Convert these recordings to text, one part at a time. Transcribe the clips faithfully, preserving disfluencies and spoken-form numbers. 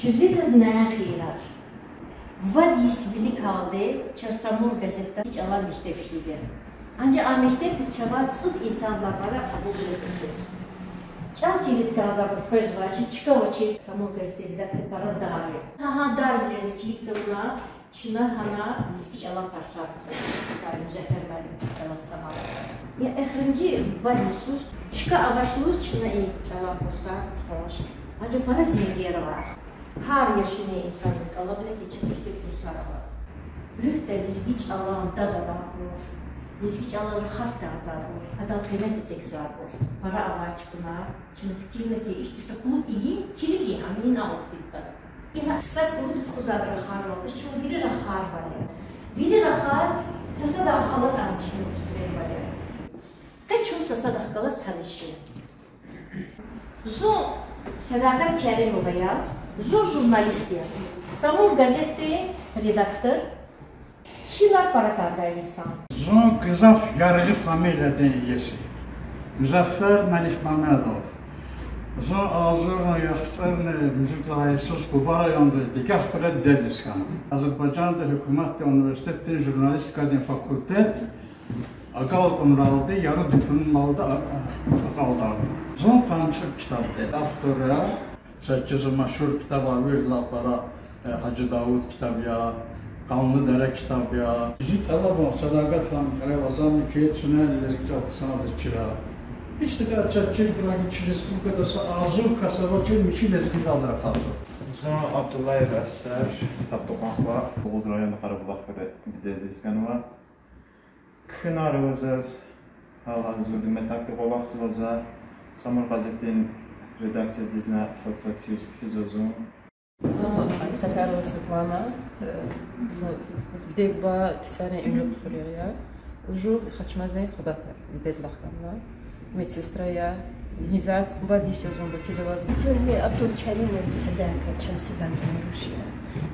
Жузириз нянь хийирар. Вад йис виликалди чаз Самур газетда чӀалан мектеб хьайиди. Анжах а мектебдиз чавай цӀуд инсанрилай пара кьабул жезвачир. ЧӀал чириз кӀанзавайбур къвезвай, чаз чка авачир Самур газетдин редакция пара дар я. Гьа, гьа дарвилериз килиг тавуна, чна гьана лезги чӀалан тарсар кутазва, Музаффер муаллимдихъ галаз санал. Я эхиримжи вад йисуз чка авач лугьуз чна и чӀалан курсар тухванач. Анжах пара зенгер ава. Гьар яшунин инсанрин тӀалабни я чаз ихьтин курсар авай. Руьгьда лезги чӀалан дад авайбур, лезги чӀалал рахаз кӀанзавайбур, адан къимет эцигзавайбур пара авай чкана. Чна фикирна хьи, ихьтин са клуб ийин, килигин, ам инал хьайитӀа. Ина са клуб тухузвайди рахарвал туш, чун вири рахарвал я. Вири рахаз, сад-садан халатӀар чна куьсрейвал я. Къе чун сад-садахъ галаз таниш я. Зун Седакъет Керимова я, зун журналист я. Самур газетдин редактор, хьинар пара кӀандай инсан. Зун гзаф яргъи фамилиядин иеси. Музаффер Маликмамедов. Зун агъзурни яхцӀурни муьжуьд лагьай йисуз Къуба районда дигах хуьре дидедиз хьана. Азербайжанда гьукуматдин университетдин журналистикадин факультет агалкьунралди яру дипломалди а-, а-, акьалтӀарна. Зун къанни цӀуд ктабдин автор я. Са чизва машгьур ктабар виридалай пара, э, Гьажи Давуд ктаб я, Къанлу Дере ктаб я. Зи тӀалабун Седакъет ханум кьиле авазни хьи, чна лезги чӀал хъсандиз чира. Гьич тахьайтӀа чаз чирбурни чи республикада са агъзур кас авачир михьи лезгидалди рахазва. Зун Абдуллаев Эфсер, Табдукъан хва, Бугъуз районда Къарабулах хуьре дидедиз хьанва. Кхьинар ава заз, гьа лагьайди зун Димитакда кӀвалахзава за, Самур газетдин редакциядизни фад-фад физ хъфизва зун. Зун Сафарова Светлана, э, зун дидед-буба КцӀарин Уьнуьгъ хуьряй я. Жув Хачмазни Худатар дидедилай хьана. Медсестра я. Гьизат вад йис я зун Бакида аваз. Зун Абдулкеримова Седакъет, Шамсиданован руш я.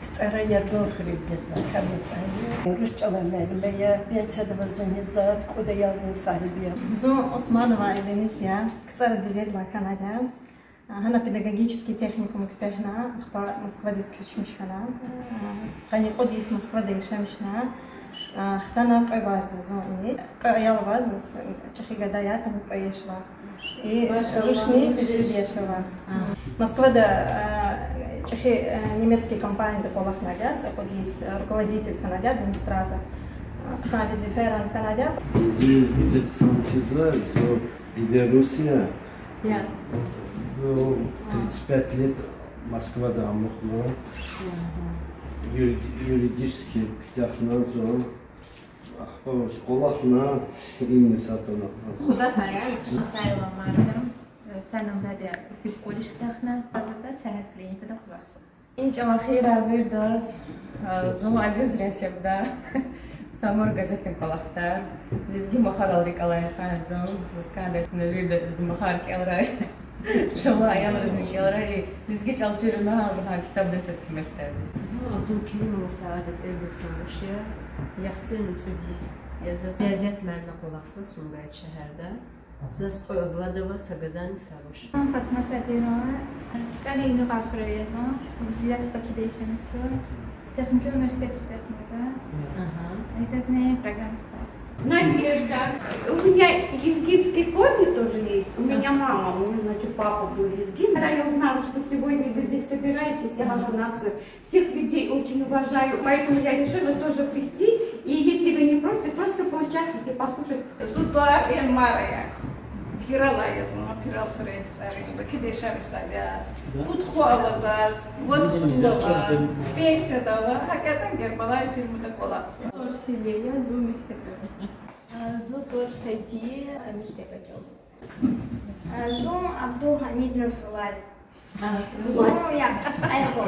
КцӀара Ярган хуьре дидедилай хьана. Рус чӀалан муаллим я, пенсияда ава зун гьизат, кьуд аялдин сагьиб я. Зун Османова Элениз я, КцӀара дидедилай хьана я. Гьана педагогический техникум куьтягьна, ахпа Москвадиз куьчмиш хьана. Къанни кьуд йис Москвада яшамишна. Хтана кьве варз я зун иниз. Кьве аял ава заз, чӀехи гада я, къанни кьве яш ава. И рушни цӀийи яш ава. Москвада чӀехи немецкий компанияда кӀвалахнай я, цӀекӀуьд йис руководитель хьанай я, администратор. Хъсан везифайран хьанай я. Зи лезги чӀал хъсан чизва, зун диде руси я. Я. Ну, тридцать пять лет Москвада амукьна. Юри-, юридический куьтягьна зун. Ахпа кӀвалахна, инни сатана. Худатар я. Мусаева Марьям, санал дада тиб колледж куьтягьна, азада сенет клиникада кӀвалахзава. И чӀаван хийирар виридаз, зун азизрин себда, Самур газетдин кӀвалахдар, лезги махарал рикӀ алай инсан я зун, заз кӀанда чна вирида зи махар кӀелрай, ша аялризни кӀелрай, лезги чӀал чируна гьа китабдин чаз куьмекда. Зун Абдулкеримова Саадат Эльбруслан руш я, яхцӀурни цӀуд йис я заз. Риязият муаллимдиз кӀвалахзава Сумгаит шегьерда. Заз кьве авлад ава, са гадани са руш. Зун Фатма Садирова, КцӀарин Уьнуьгъ хуьре я зун, зи дидед Бакида яшамишзава, техникий университет куьтягьна за. Ага. Исятда программист я. Надежда. У меня лезгинский корни тоже есть. У меня мама, у меня, значит, папа был лезгин. Когда я узнала, что сегодня вы здесь собираетесь, я вашу нацию, всех людей очень уважаю, поэтому я решила тоже прийти. И если вы не против, просто поучаствовать и послушать. Зун тӀвар Эльмара я. Пиралай я зун, Пирал хуьре КцӀарин, Бакида яшамиш я. Пуд хва ава заз, вад хтул ава, пенсияда ава, гьакӀ ятӀани Гербалай фирмада кӀвалахзава. ТӀвар Силе я, зун мектебра. Зун тӀвар Садия, мектебра кӀелзава. Зун Абдулгьамид Насруллаев. Зун я, айхо.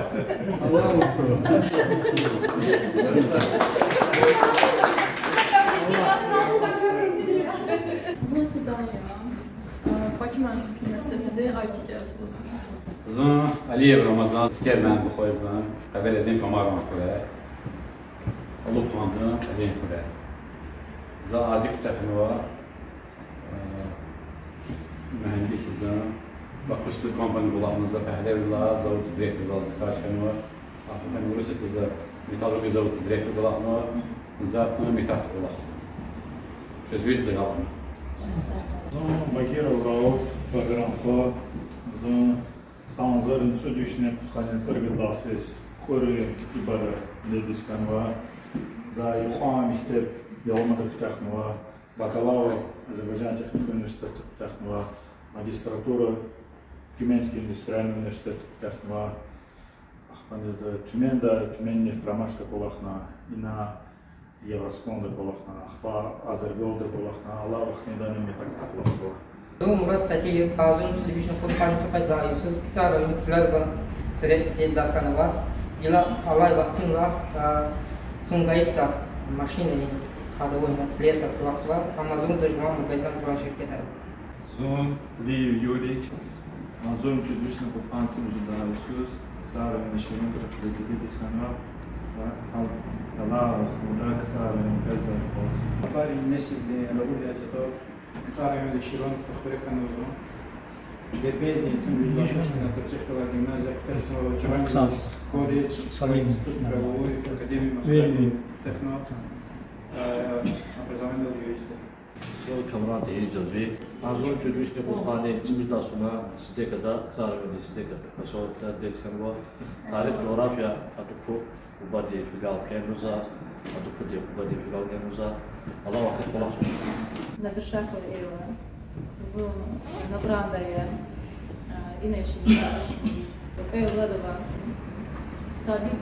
Зун Фидан я. Бакимандин университетда ай ти кӀелзава. Зун Алиев Рамазан, Скерман бухвай зун, Къебеледин Камарван хуьре, Алупандин Алин хуьре. За ази куьтягьнава, э, мугьандис я зун, Бакуса компания кӀвалахна, за Пагьлевилай заводдин директор галаз кар хьанва. Ахпа Урусатда за металлургия заводдин директор кӀвалахна, за металлург кӀвалахзава. Чаз вирт за галана. Зун Багиров Рауф, Баграм хва, зун са агъзурни цӀуд вишни кьудкъанни цӀерид лагьай йисуз КӀуьрин ИБА-да дидед хьанва. За юкьван мектеб Ялмада куьтягьнава, бакалавр Азербайжан техник университетда куьтягьнава, магистратура Тюменский индустриальный университетда куьтягьнава. Ахпа низ Тюменда, Тюмени нефть промышленностьда кӀвалахна, ина Евросконда кӀвалахна, ахпа Азерголда кӀвалахна, алай вахтунда ина Метакда кӀвалахзава. Зун Мурад Фатиев, агъзурни цӀуд вишни кьудкъанни цӀикьвед лагьай йисуз КцӀар райондин Киларбан хуьре дидед хьанва. Гила алай вахтунда, а, Сумгаитда машинрин ходовой, слесарь кӀвалахзава, Амазонда жуван магазин, жуван ширкет ава. Зун Лиев Юрий, агъзурни цӀуд вишни кьудкъанни цӀемуьжуьд лагьай йисуз КцӀар райондин Ширинбугърин хуьре дидед хьанва ва гьа-, гьалай вахтунда КцӀар райондин Бязбайда кӀвалахзава. Ахпа несилдин рагьуд яз ятӀа КцӀар райондин Ширинбугърин хуьре хьанва зун. Дербентдин цӀемуьжуьд лагьай йисуз хьана Турцихъ галай гимназия куьтягьзава, Чувангин колледж, институт правовой, академия Москвы, техно, э, образование юриста. Зун Камран Тагьиржанов я. Агъзурни цӀуд вишни кьудкъанни цӀемуьжуьд лагьай йисуз СДК-да, КцӀар райондин СДК-да, поселокда дидед хьанва. Тарих, җугърафия, Адупу Къубадин филиал кӀелнава за, Адупудин Къубадин филиал кӀелнава за, алай вахтунда кӀвалахзава. Надир Шахова Элла. Зун Набрандан я, а, ина яшамиш жеда. Кьве авлад ава. Сабир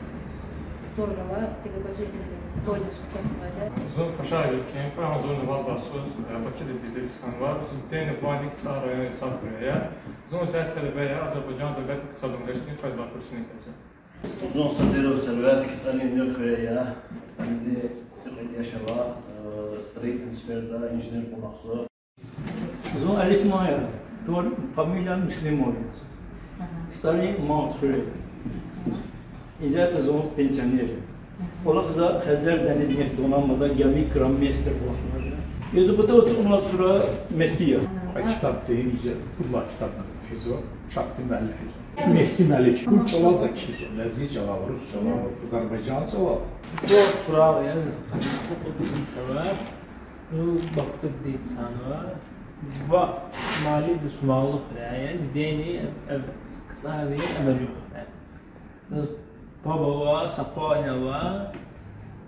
Тургала педагогический колледж куьтягьнавайди я. Зун Пашаев Кемпа, агъзурни вад лагьай йисуз, э, Бакуда дидед хьанва. Зун дидейни бубайни КцӀар райондин Садхуьре я. Зун исятда талебе я, Азербайжанда Бакуда икътисаддин университетдин кьвед лагьай курсдин кьилди я. Зун Садыров Сервет, КцӀарин Нуьхуьре я. Гьанни цӀикьвед яш ава, э, строительный сферада инженер кӀвалахзава. Зун Алисман я, тӀвар, фамилия Муслимов я. КцӀарин Мартхуьре. Исятда зун пенсионер я. КӀвалахзава Хезер Дениз нефть донанмада геми-кран мастер кӀвалахзава. Юзубатов Умар Сура Мехтияр. А китабдин, иже пуд лагьай китаб кхьизва, чапди муаллиф я зун. Мехти Малик. Урус чӀалал за кхьизва, лезги чӀалал, рус чӀалал, азербайжан чӀалал. Зун Турал я, ханкъу кьудин сава, зун Бакуда дидед хьанва, ва мали дусмалу храя, дидейни, э, КцӀарин Абажу храя. Заз паб ава, са хва ава,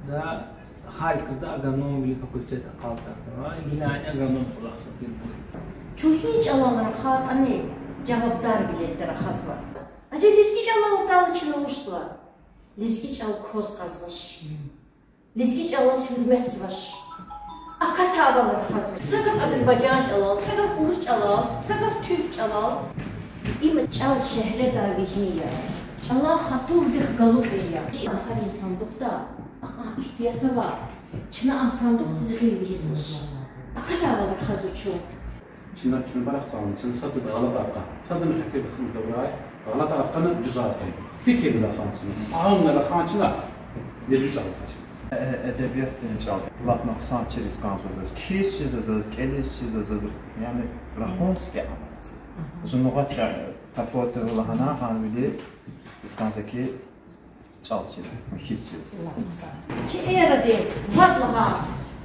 за Харьковда агрономвилин факультет акьалтӀарнава, гьинани агроном кӀвалахзава. Чун гьи чӀалал рахайтӀани, жавабдарвилелди рахазва. Ажа лезги чӀалал атайла чна вучзава? Лезги чӀал кваз кьазвач. Лезги чӀалаз гьуьрметзавач. Акатайвал рахазва. Са гаф азербайжан чӀалал, са гаф урус чӀалал, са гаф туьрк чӀалал. Им чӀал шегьредай вегьин я. ЧӀалан хатурдихъ галукьун я. Чи афарин сандухда акьван ихтият ава, чна а сандухдиз гъил ийизвач. Акатайвал рахазва чун. Чна, чна барахцална, чна садаз гъалатӀар кьан. Садани хатир хьун тавурай, гъалатӀар кьана, дуьзар кьана. Фикирни рахана чна, акьулни рахана чна, лезги чӀал кьачна. Э-, эдебиятдин чӀал лап нукьсанчириз кӀанзава заз, кхьиз чизва заз, кӀелиз чизва заз, яни рахун сикӀе амаз. Зун лугъатра тафават лагьана гъанвиди, из кӀанзава хьи, чӀал чида, хьиз чида. Чи эрадин вад лагьай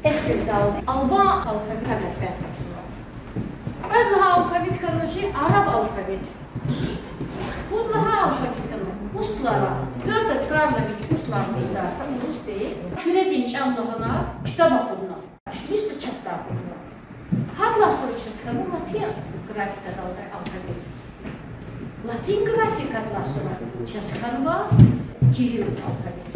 эсилдалди албан алфавит гьа гафар къачунва. Кьвед лагьай алфавит хьанва чи араб алфавит. Пуд лагьай алфавит хьанва Услара. Пётр Карлович Услар тирди са урусди Куьредин чӀал лагьана китаб акъудна. Тилмизди чапдай акъудна. Гьадалай сура чаз хьанва латин графикадалди алфавит. Латин графикадалай сура чаз хьанва кирилл алфавит.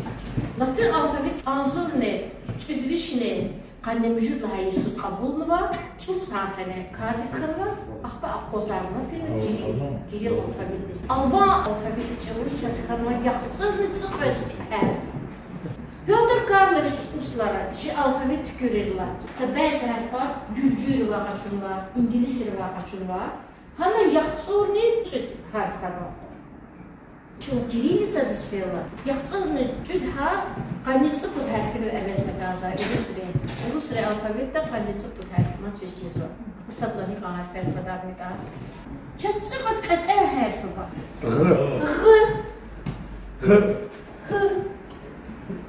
Латин алфавит агъзурни кӀуьд вишни къанни муьжуьд лагьай йисуз кьабулнава, цӀуд сан къене кардик хьанва, ахпа акъвазарна фена кирилл, кирилл алфавитдиз. Албан алфавитдин чӀалал чаз хьанва яхцӀурни цӀикьвед гьарф. Пётр Карлович Услара чи алфавит туькӀуьрайла, са бязи гьарфар гуьржуйривай къачунва, инглисривай къачунва, гьана яхцӀурни цӀуд гьарф хьанва. Чун кириллицадиз фейила, яхцӀурни цӀуд гьарф къанни цӀипуд гьарфунив эвезна кӀанзава урусрин. Урусрин алфавитда къанни цӀипуд гьарф мад чиз чизва. Сад лагьай гьикьван гьарфер квадарнатӀа. Чаз цӀикьвед кьетӀен гьарф ава. Гъ. Гъ. Гь.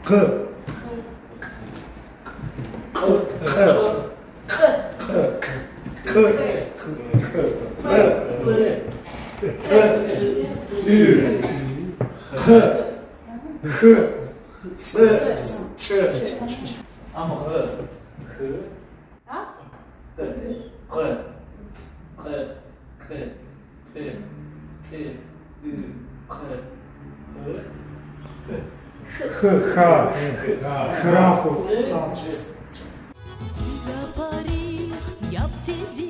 Гь. Къ. Къ. Къ. Къ. Къ. Къ. Ӱ. Хъ. Гь. Цӏ. Чӏ. Ам гъ. Гь. Къ. Къ. Къ. Къ. Къ. Тӏ. Ӱ. Хъ. Гъ. Хъ. Хъ. Хъ. Хъ. Зи гапари яб це зи